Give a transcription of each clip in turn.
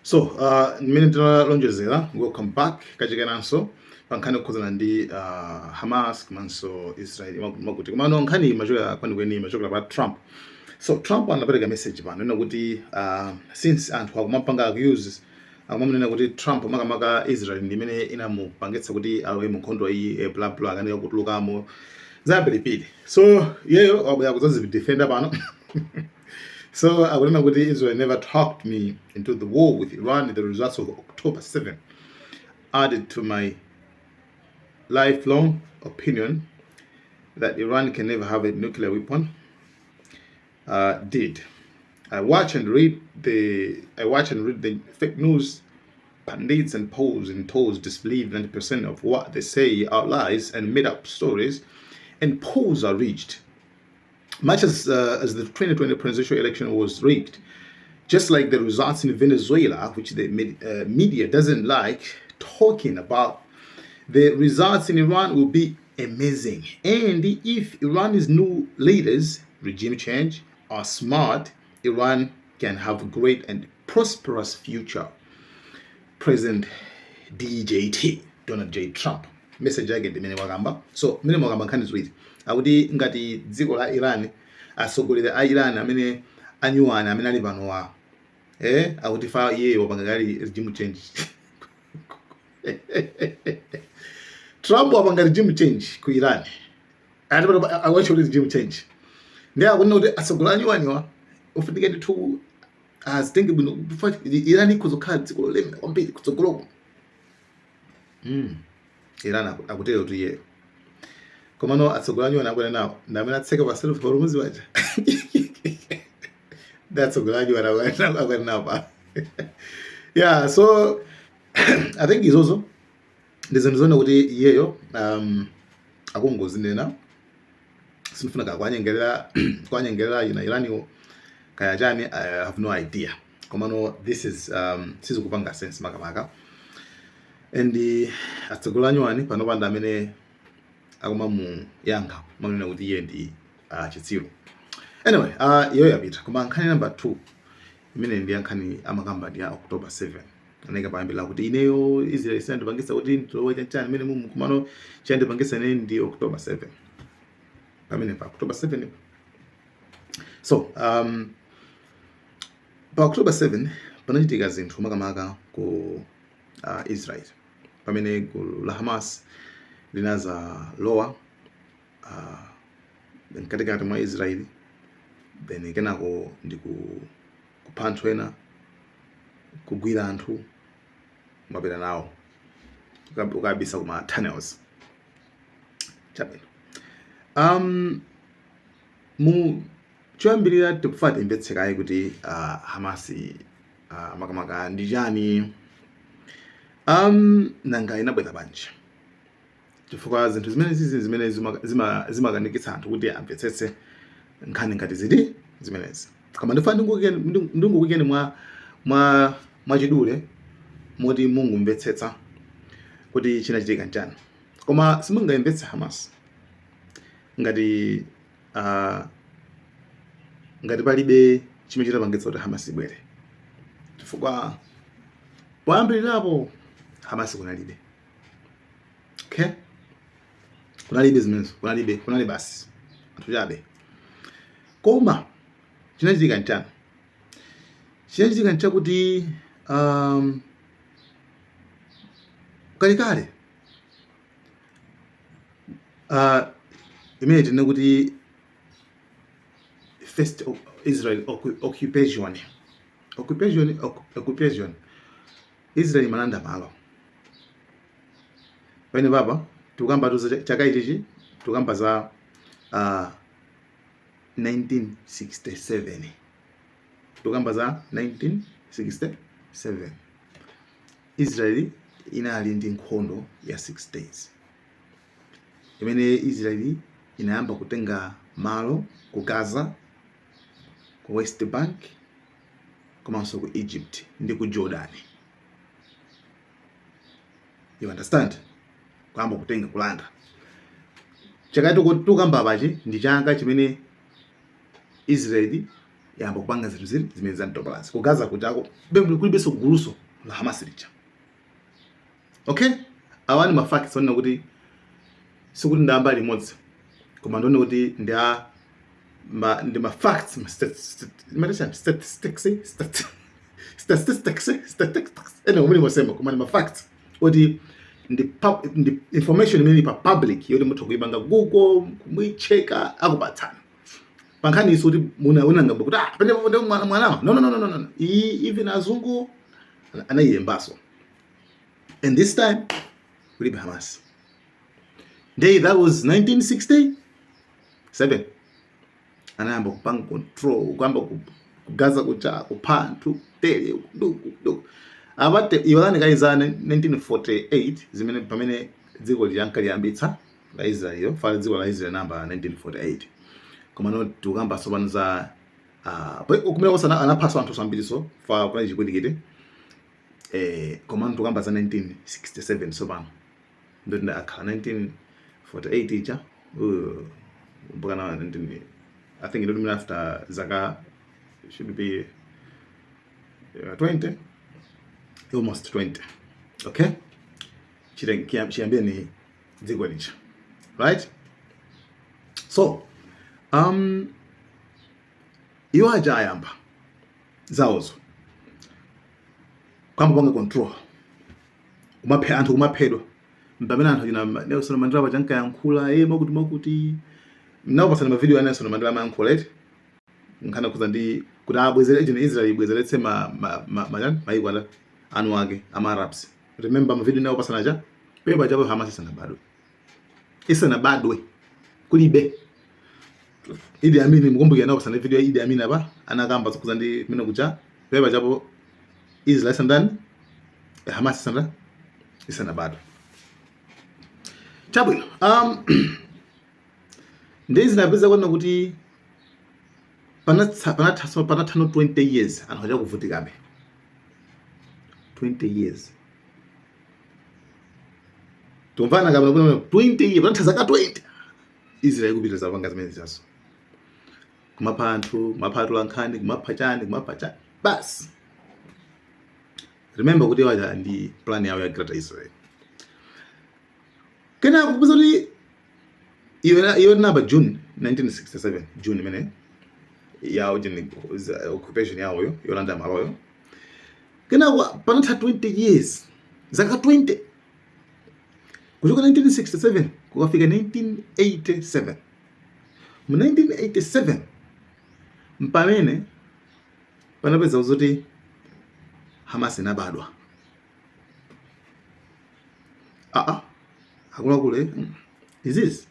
So mmene tinalonjezera, welcome back kachikenanso pa nkhani yokhudzana ndi Hamas komanso Israel makuti. Komano nkhani imachokera kwenikweni, imachokera pa Trump. So Trump anapereka message pano ina kuti since anthu akumapanga accuse, akumanena kuti Trump, makamaka Israel ndi imene inamupangitsa kuti alowe mu nkhondo iyi, bla bla, akanika kutulukamo zambirimbiri. So iyeyo wabwera kudzazidefenda pano. So akunena kuti, "Israel never talked me into the war with Iran. The results of October 7 added to my lifelong opinion that Iran can never have a nuclear weapon. Did I watch and read the I watch and read the fake news pundits and polls and tolls disbelieve 90% of what they say are lies and made up stories, and polls are rigged. Much as the 2020 presidential election was rigged, just like the results in Venezuela, which the media doesn't like talking about, the results in Iran will be amazing. And if Iran's new leaders, regime change, are smart, Iran can have a great and prosperous future. President DJT, Donald J. Trump." Message yake ndimene wakamba. So mmene mwakamba nkhani ziwiri, akuti ngati dziko la Iran, atsogoleri a Iran amene anyuwani amene ali panowa, akuti fa iye wapanga kale regime change. Trump wapanga regime change ku Iran, ati akuwacho kuti regime change. Ndi akunena kuti atsogoleri anyuwaniwa ufunika ndithu azitenge bwino, kufa Iran ikhoza kukhala dziko lolemera kwambiri kutsogoloko. Iran akutero kuti iyeyo. Komano atsogoleri anyuwani akunena nawo ndi amene atseka pa Strait of Hormuz waja, ndi atsogoleri anyuwani akunena nawo pa. Yeah, so I think izozo ndi zinthu zoona kuti iyeyo akungozinena, sinifuna ka kwanyengerera ina Iraniwo kaya chani, I have no idea. Komano this is sizikupanga sense makamaka. And atsogoleri anyuwani pano panda amene akumamuyankha manena kuti iye ndi chitsiru. Anyway, iyo yapita. Koma nkhani number 2 imene ndi nkhani amakamba ndi ya October 7, aneka payambira kuti ineyo Israel sinandipangisa kuti ndilowe chanchani imene mumu, kumano chandipangisa ine ndi October 7, pamene pa October 7. So pa October 7 panachitika zinthu makamaka ku Israel, pamene gulu la Hamas linazalowa mkatikati mwa Israel, then kenako ndi kupha anthu ena, kugwira anthu, mapita nawo ukabisa kuma tunnels. Chabwino, mu choyambirira tikufuna timvetsekaye kuti Hamas makamaka ndi chani, nanga inabwera bwanji, chifukwa zinthu zimene zizi zimene zimakanikitsa anthu kuti amvetsetse nkhani ngati ziti zimenezi. Koma ndifuna ndingokuyikeni mwa mwachidule moti mungumvetsetsa kuti chinachitika nchani. Koma simungayimvetse Hamas ngati palibe chimene chitapangitsa kuti Hamas ibwere, chifukwa poyambirirapo Hamas kunalibe. Okay, kunalibe zimenezo, kunalibe, kunali basi anthu chabe. Koma chinachitika nchani? Chinachitika nchakuti kalekale imene tinene kuti first Israel occupation, Israel imalanda malo. Pamene papa tikukamba za chaka ichichi, tikukamba za 1967, tikukamba za 1967. Israel inali ndi nkhondo ya 6 days imene Israel inayamba kutenga malo ku Gaza, ku West Bank, komanso ku Egypt ndi ku Jordan. You understand? Kuyamba kutenga, kulanda. Chaka tikukamba apachi ndi chaka chimene Israel Yamba kupanga zinthu zili zimene zamtopalazi ku Gaza kujako kulibenso guluso la Hamas lija. Okay, awa ni ma facts onena kuti sikuti ndayamba limodzi, koma ndione kuti ndi a ma, ndi ma facts, ma statistics, statistics ene umene mosema, koma ndi ma facts oti ndi information imene ili pa public yoti mutha kuipanga Google, kumuicheka, akupatsana pa nkhani iso kuti muna unangamba kuti ah, pene ndi mwana mwanawa. No, no, no, no, no, no. Iyi even azungu anayilembaso, and this time kulibe Hamas. Ndiye that was 1967 anayamba kupanga control, kuyamba ku Gaza kuja, kupha anthu tere duku duku. Apate iwalani kayi za 1948 zimene pamene dziko lija ankaliyambitsa la Israel, fa dziko la Israel namba 1948. Koma no, tikukamba tsopano za kumene konse anaphaso anthu ambiriso fa kunali chipwirikiti. Koma tikukamba za 1967 tsopano, ndoti akhala 1948 ija mpaka na 19, I think it would after zaka should be 20, almost 20. Okay, chiyambire ni dziko lija, right? So iwo aja ayamba zawozo kuyamba panga control, kumaphe anthu, kumaphedwa. Pamene anthu achina Nelson Mandela paja ankayankhula makuti makuti nawapasana mavidiyo a Nelson Mandela amayankhula eti nkhani khuza ndi kuti abwezere ejeni Israel ibwezeretse ma mayiko anu ake ama Arabs. Remember mavidiyo nawapasana aja pepa chapo Hamas isanabadwe, isanabadwe kulibe Idi Amin. Mukumbukira nawapasana video ya Idi Amin apa anakamba zokhuza ndi kumene kuja pepa chapo Israel isandani, Hamas isanabadwe. Chabwino, ndi zinapeza kuona kuti panathano 20 years anthu aja kuvutikabe 20 years. Tumvana kapena kuna 20 years, panatha zaka 20 Israel ikupitiriza kupanga zimene zijazo, kumapha anthu, kumapha atolankhani, kumapha chani, kumapha chani basi. Remember kuti waja ndi plan yawo ya Greater Israel. Kenako kupeza kuti iyo inaba June 1967, June imene yawo jeni occupation yawoyo yolanda maloyo. Kenako panatha 20 years, zaka 20, kuchoka 1967 kukafika 1987. Mu 1987 mpamene panapeza zoti Hamas inabadwa. Aa, akuluakulu, izizi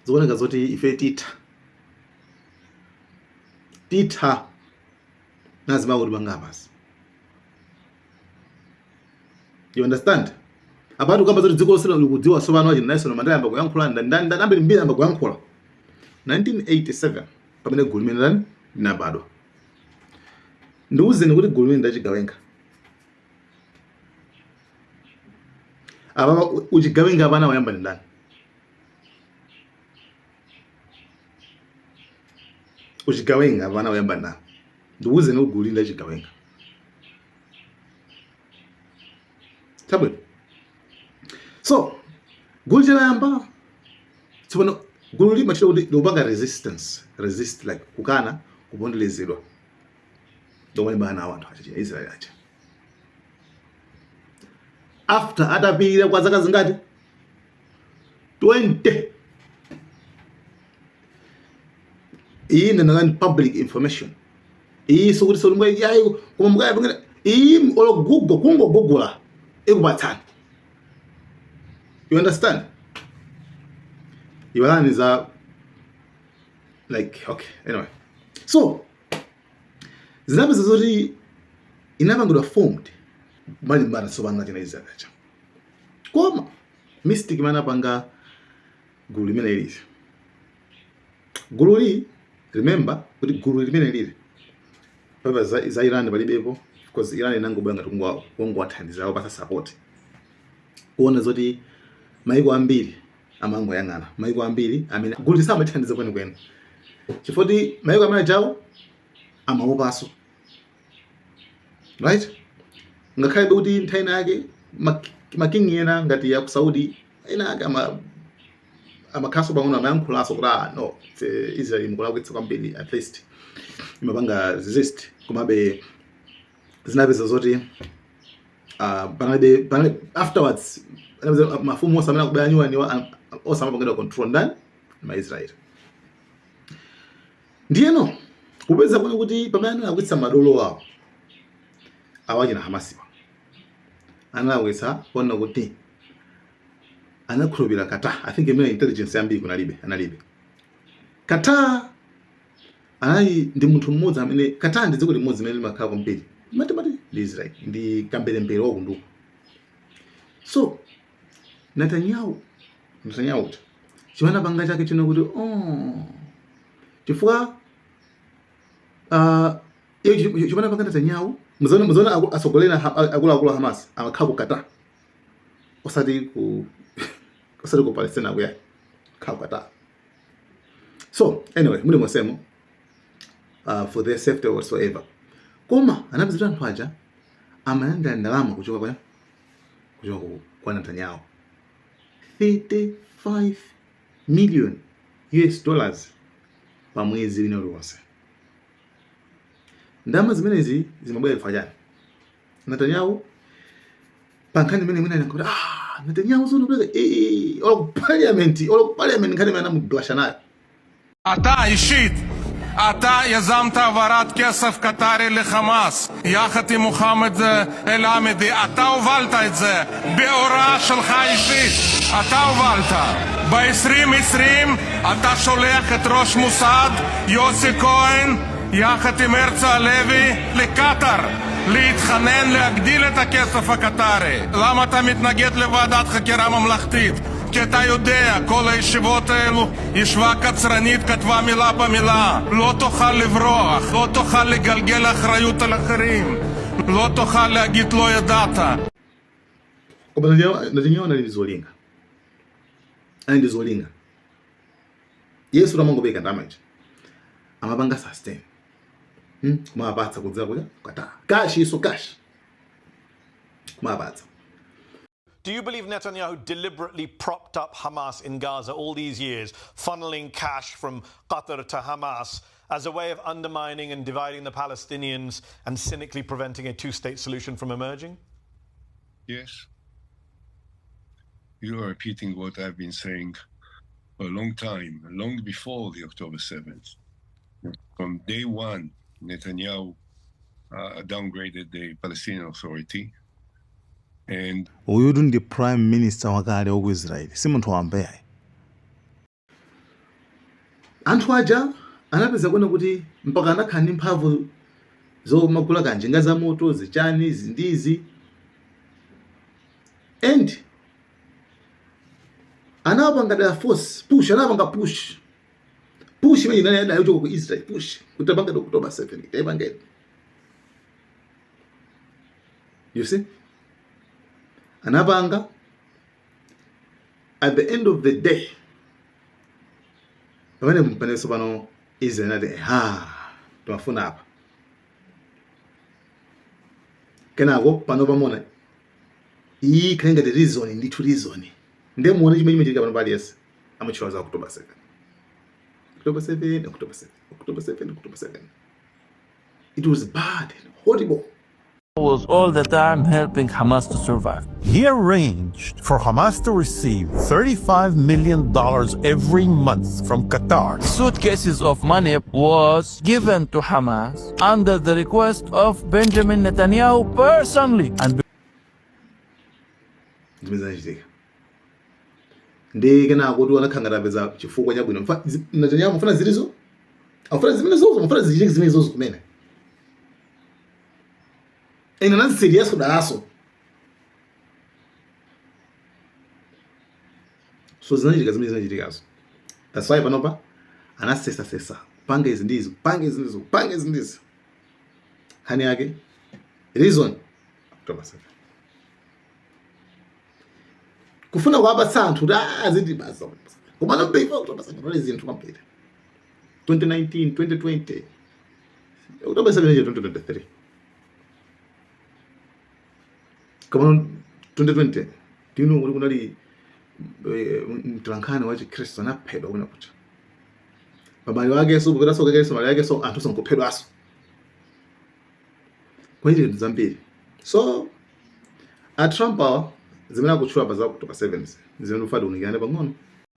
zikuoneka zoti ife titha nazima kuti panga basi. You understand? Apatu kamba zoti dziko lonse likudziwa tsopano, achina Nelson Mandela ayamba kuyankhula, ndani ambiri mbiri ayamba kuyankhula 1987 pamene gulu limene lani linabadwa. Ndiwuzeni kuti gulu limene ndachigawenga apa, uchigawenga apana wayamba ndi ndani? Uchigawenga apana wayamba ndani? Ndiwuzeni kuti gulu lili ndachigawenga. Chabwino, so gulu lilayamba tsopano. Gulu limachita kuti likupanga resistance, resist like kukana kuponderezedwa ndomwe nawo anthu acha Israel aja after atapirira kwa zaka zingati? 20. Iyi ndinakani public information iyi, sikuti sikuti yayi, koma mukayapangana iyi olo Google, kungogoogle ikupatsani. You understand? Iwalani za like, okay, anyway, so zinapeza zoti inapangidwa formed malimbana tsopano nachina Israel aja. Koma mistake imene anapanga gulu limene lili, gululi, remember kuti gulu limene lili papa za Iran palibepo, because Iran inangobwera ngati kungowathandiza, wapasa support, kuona zoti maiko ambiri amangoyang'ana, maiko ambiri amene gulu lisamathandiza kwenikweni. Chifukwa mayiko amene ajawo amaopanso, right? Ngakhale kuti nthawi ina yake ma king ena ngati ya ku Saudi ena ake amakhalanso pang'ono, amayankhulanso kuti, "Ah, no, Israel imukulakwitsa kwambiri," at least imapanga resist. Komabe zinapeza zoti panalibe afterwards, panapeza mafumu onse amene akubwera nyuwaniwa onse amapangidwa control ndani? Maisraeli. Ndiyeno kupeza kuno kuti pamene analakwitsa madolo awo awachina Hamasiwa, analakwitsa kuona kuti anakhulupirira Qatar. I think imene intelligence yambiri kunalibe, analibe. Qatar anali ndi munthu mmodzi amene, Qatar ndi dziko limodzi limene limakhala kwambiri matimati ndi Israel, ndi kamberembere wakunduku. So Netanyahu kuti chimene anapanga chake chino kuti, oh, chifukwa iyo chimene anapanga Netanyahu, muzaona atsogoleri akuluakulu a Hamas amakhala ku Qatar, osati ku Palestina kuya, khala ku Qatar. So anyway, muli mosemo, for their safety or whatsoever, koma anapeza kuti anthu aja amalandira ndalama kuchoka kwa Netanyahu, 35 million US dollars pa mwezi wina uliwonse. Ndalama zimenezi zimabwera chifukwa chani? Netanyahu pa nkhani imene mwina kuti, ah, Netanyahu zono kupeza olo ku parliament nkhani imene anamublasha nayo. אתה אישית, אתה יזמת העברת כסף קטרי לחמאס, יחד עם מוחמד אל-עמדי, אתה הובלת את זה, בהוראה שלך אישית, אתה הובלת. ב-2020 אתה שולח את ראש מוסד, יוסי כהן, יחד עם הרצי הלוי, לקטאר, להתחנן להגדיל את הכסף הקטרי. למה אתה מתנגד לוועדת חקירה ממלכתית? כי אתה יודע, כל הישיבות האלו ישבה קצרנית, כתבה מילה במילה. לא תוכל לברוח, לא תוכל לגלגל אחריות על אחרים, לא תוכל להגיד לא ידעת. Koma Netanyahu anali ndi zolinga, anali ndi zolinga. Yesu tamangopeka ndalama ija amapanga sustain, Kumapatsa kudzera kuja Qatar, cash iso cash kumapatsa. Do you believe Netanyahu deliberately propped up Hamas in Gaza all these years, funneling cash from Qatar to Hamas as a way of undermining and dividing the Palestinians and cynically preventing a two state solution from emerging? Yes. You are repeating what I've been saying for a long time, long before the October 7th. From day one, Netanyahu downgraded the Palestinian Authority. And Uyutu ndi prime minister wakale waku Israel, si munthu wamba yayi. Anthu aja anapeza kuona kuti mpaka anakhala ndi mphamvu zomagula kanjinga za moto, zichani, izi ndizi, and anapanga dala force push, anapanga push imene inali yadala yochoka ku Israel, push kuti apanga October 7, taipanga. You see, anapanga. At the end of the day, pamene mpanenso pano Israel inati, "Ha, timafuna apa." Kenako pano pamona iyi ikhale ngati reason ndithu, reason. Ndiye muone chimene chimachitika pano, paliyense amatchula za October 7, October 7, October 7, October 7, October 7. It was bad, horrible. Was all the time helping Hamas to survive. He arranged for Hamas to receive $35 million every month from Qatar. Suitcases of money was given to Hamas under the request of Benjamin Netanyahu personally. And Zimene zinachitika ndi kenako kuti anakhala ngati apeza chifukwa chabwino. Netanyahu amafuna zilizo, amafuna zimene zozo, amafuna zichitike zimene zozo kumene ine anazisiriyaso dalaso. So zinachitika zimene zinachitikazo. That's why panopa anasesasesa panga izi ndizi, panga izi ndizo, panga izi ndizi. Nkhani yake, reason, October 7, kufuna kuwapatsa anthu kuti aziti basa, koma no before October 7 pali zinthu kwambiri. 2019, 2020, October 7 2023. Koma 2020 tino kuti kunali mtolankhani wa Chikhristu anaphedwa kumene kuja. Pabale akenso kupetanso kakenso maliro akenso anthu sankuphedwanso. Kwachitika zinthu zambiri. So a Trump awa zimene akutchula pa za October 7 zimene ufati unikirane pang'ono.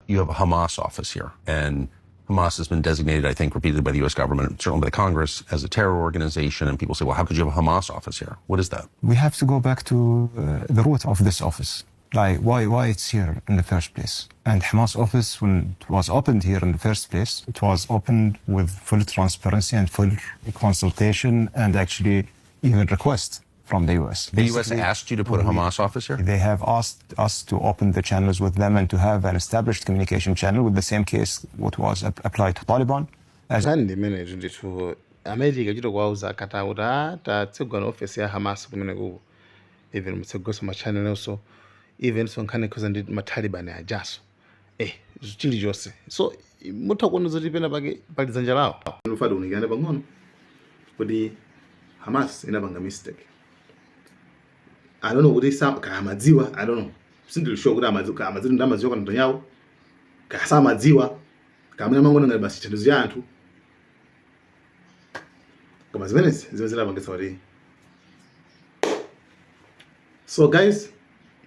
You have a Hamas office here, and Hamas has been designated, I think, repeatedly by the U.S. government, certainly by the Congress, as a terror organization. And people say, "Well, how could you have a Hamas office here? What is that?" We have to go back to the root of this office. Like why it's here in the first place. And Hamas office, when it was opened here in the first place, it was opened with full transparency and full consultation and actually even request from the US. The U.S. asked you to put a Hamas office here? They have asked us to open the channels with them and to have an established communication channel with the same case what was applied to Taliban. As Nkhani ndi imeneyo ndithu. America chito kuwauza Qatar kuti a tatsegula office ya Hamas kumene kuko, even mutsegulenso ma channel, even so nkhani ikhoza ndi ma Taliban ajaso, chilichonse. So mutha kuona zoti pena pake pali dzanja lawo. Ufati unikirane pang'ono kuti Hamas inapanga mistake. I don't know kuti kaya amadziwa, I don't know, sindili sure kuti amadziwa, kaya amadziwa ndi amadziwa kwa Netanyahu, kaya samadziwa, kaya amene amangoona ngati basi chithandizo cha anthu. Koma zimenezi zimene zinapangitsa kuti. So guys,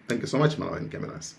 thank you so much. Malawi Cameras.